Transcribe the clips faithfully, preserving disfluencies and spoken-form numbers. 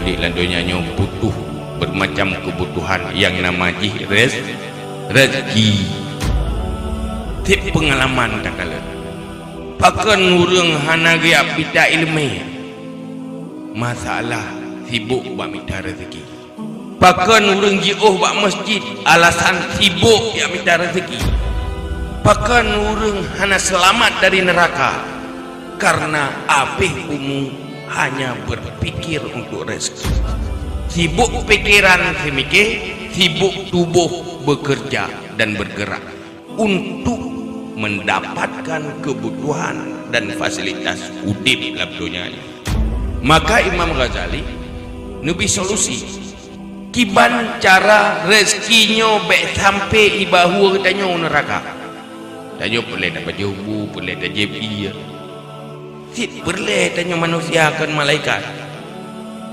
Di lam donya nyoe butuh bermacam kebutuhan yang nama jih rez-, rezeki. Tiep pengalaman takalon. Pakon ureuëng hana geujak mita iéleumé? Masalah sibok bak mita rezeki. Pakon ureuëng jiôh bak masjid, alasan sibok jak mita rezeki? Pakon ureuëng hana seulamat dari neuraka? Karena abéh umu hanya berpikir untuk rezeki. Sibok pikeran seumike, sibok tuboh bekerja dan bergerak untuk mendapatkan kebutuhan dan fasilitas udép lam donya nyoe. Maka Imam Ghazali neubri solusi, kiban cara rezeki nyoe bék sampai ibawa geutanyoe u neuraka. Tanyoe peureulée tapajoh bu, peureulée tajieb ié. Cit peureulée tanyoe manusia kon malaikat.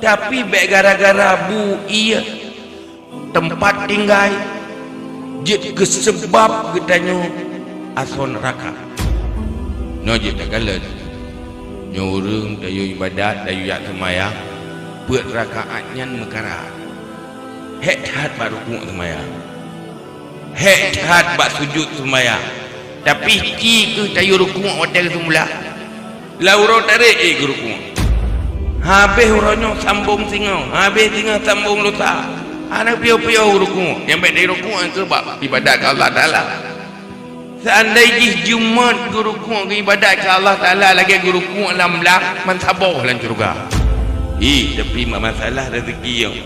Tapi bék gara-gara bu ié teumpat tinggai jeuet keu seubab geutanyoe asoe neuraka. Nyoe jeuet takalon, nyoe ureuëng tayue iébadat, tayue jak seumayang, peuet rakaat nyan meukara. Hék that bak rukuk seumayang, hék that bak sujut seumayang, tapi ci kheueh tayue rukuk watée geuseumula. Lam uroe tarek ék geurukuk. Habéh uroe nyoe sambong singoh, habéh singoh sambong lusa. Hana piôh-piôh geurukuk. Nyang bék dirukuk keu bak iébadat keu Allah Taala. Seandai jih Jumat geurukuk keu iébadat keu Allah Taala lagée geurukuk lam blang, man saboh lam syeuruga. Hi, tapi ma-, masalah rezeki nyoe.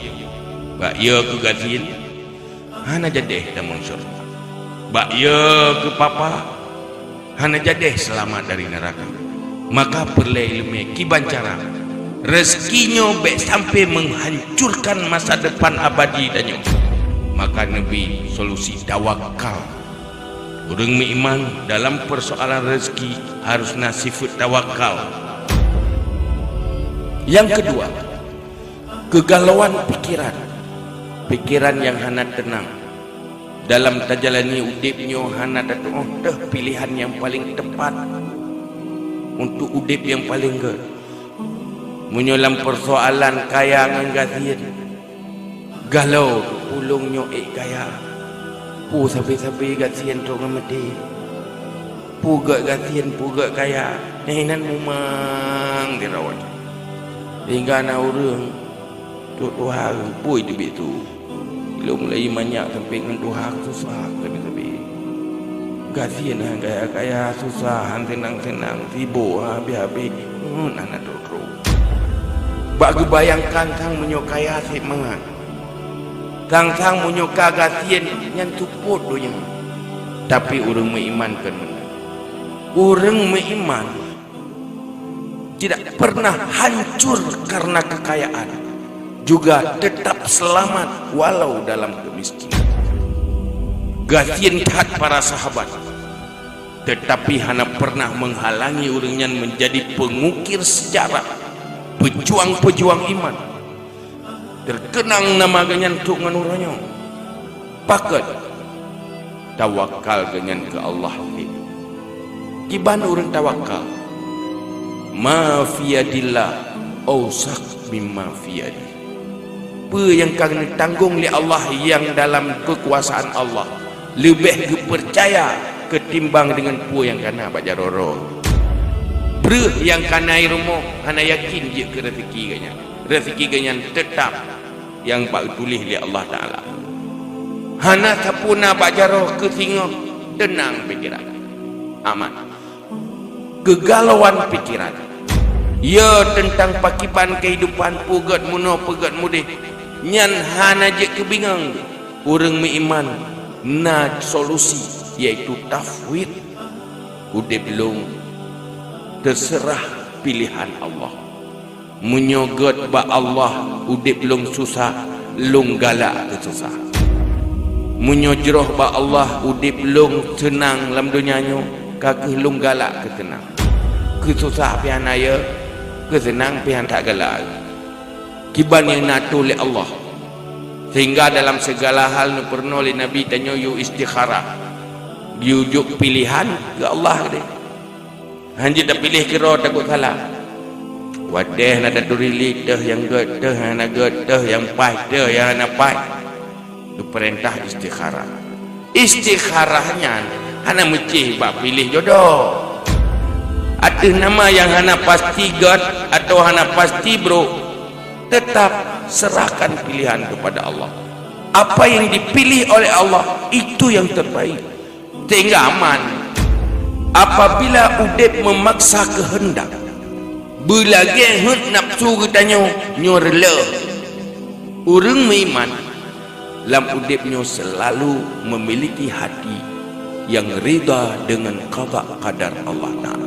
Bak yo keu gasien. Hana jadéh tamong syeuruga. Bak yo keu papa, hana jadéh seulamat dari neuraka. Maka peureulée iéleumé kiban cara rezeki nyoe bék sampai menghancurkan masa depan abadi tanyoe. Maka neubri solusi tawakal. Ureuëng meuiman dalam persoalan rezeki harus na sifeuet tawakal. Nyang keudua, kegalauan pikiran, pikiran nyang hana teunang. Dalam tajalani udeb nyoe hana tatuoh teuh pilehan nyang paleng teupat untuk udeb nyang paleng gét. Meunyoe lam peusoalan kaya ngon gasien, galau ulôn nyoe ék kaya, peue sabe-sabe gasien trok ngon maté. Peue gét gasien, peue gét kaya, nyan inan mumang di rawan. Sehingga na ureuëng trok tuha, peue teubiet tu. Ilôn mulai manyak sampai ngon tuha susah sabe-sabe. Gasien han kaya-kaya, susah han seunang-seunang, sibok han habéh-habéh, hmm, hana trok-trok. Bak geubayangkan sang meunyoe kaya sép mangat. Sang-sang meunyoe ka gasien nyan seupôt donya. Tapi ureuëng meuiman kon meunan. Ureuëng meuiman tidak pernah hancur karena kekayaan, juga tetap selamat walau dalam kemiskinan. Gasien that para sahabat, tetapi hana pernah menghalangi ureuëng nyan menjadi pengukir sejarah, pejuang-pejuang iman. Teukeunang nama geuhnyan trok ngon uroe nyoe. Pakon? Tawakal geuhnyan keu Allah. Kiban ureuëng tawakal? Ma fi yadillah ausaq mimma fi yadi. Peue nyang ka neutanggong lé Allah nyang dalam keukuasaan Allah leubeh geupeucaya keutimbang deungon peue nyang kana bak jaroe droe. Breueh nyang kana i rumoh hana yakin jeuet keu rezeki geuhnyan. Rezeki geuhnyan teutab nyang bak geutuléh lé Allah Taala. Hana sapeue na bak jaroe keu singoh, teunang pikiran, aman. Keugalauan pikiran, ya teuntang pakiban keuhidupan, peue gét meunoe, peue gét mudeh, nyan hana jeuet keu bingong. Ureuëng meuiman na solusi, yaitu tafwid. Udeb lôn teuseurah pilehan Allah. Meunyoe gét bak Allah udeb lôn susah, lôn galak keu susah. Meunyoe jroh bak Allah udeb lôn seunang lam donya nyoe, ka kheueh lôn galak keu seunang. Keu susah pih hana yo, keu seunang pih hana that galak. Kiban nyang na tuléh lé Allah. Sehingga dalam segala hal neupeurunoe lé Nabi tanyoe yue istikharah. Yue jok pilehan keu Allah keudeh. Hanjeuet tapiléh keudroe takot salah. Watée na taturi lé teuh nyang gét, teuh nyang hana gét, teuh nyang paih, teuh nyang hana paih. Geupeurintah istikharah. Istikharah nyan hana meucéh bak piléh jodoh. Ateueh nama nyang hana pasti gét atawa hana pasti brok, tetap serahkan pilihan kepada Allah. Apa yang dipilih oleh Allah, itu yang terbaik. Sehingga aman. Apabila udeb memaksa keuheundak, beulagée heuet nafsu geutanyoe, nyoe reuloh. Ureuëng meuiman lam udeb nyoe seulalu memiliki hati nyang ridha deungon qada qadar Allah Taala.